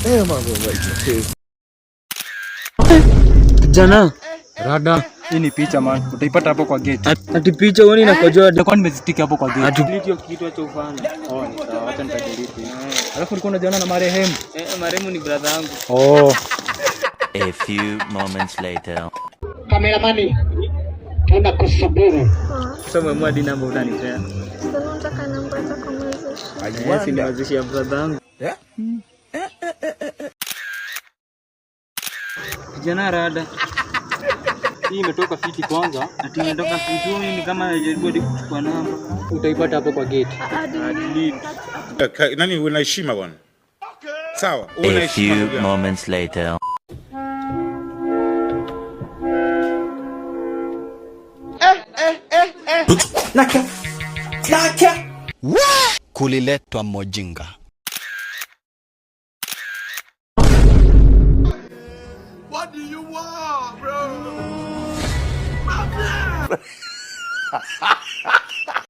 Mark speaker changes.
Speaker 1: Am I related to?
Speaker 2: Kijana,
Speaker 3: Rada, hii ni picha man. Utaipata hapo kwa gate.
Speaker 2: Ati picha uone inakojoa.
Speaker 3: Nilikuwa nimezitiki hapo kwa gate.
Speaker 2: Ati delete hiyo kitu, acha ufanye.
Speaker 3: Oh, ni sawa, acha nitadelete. Alafu ulikuwa unajiona na marehemu.
Speaker 2: Eh, marehemu ni brother yangu.
Speaker 3: Oh.
Speaker 4: A few moments later.
Speaker 5: Kameramani, tunakusubiri.
Speaker 2: Sasa umeamua hadi namba utanipea.
Speaker 6: Sasa unataka namba hata kwa mazishi?
Speaker 2: Eh, si ni mazishi ya brother yangu. Kijana, rada.
Speaker 3: Hii imetoka fiti kwanza.
Speaker 2: Ati imetoka kitu, ni kama najaribu hadi kuchukua namba.
Speaker 3: Utaipata hapo kwa gate.
Speaker 2: Delete.
Speaker 7: Nani, una heshima bwana. Sawa, una
Speaker 4: A
Speaker 7: heshima
Speaker 4: few
Speaker 7: ndugu yangu.
Speaker 4: Moments later.
Speaker 8: Kuliletwa mojinga.
Speaker 1: What do you want, bro?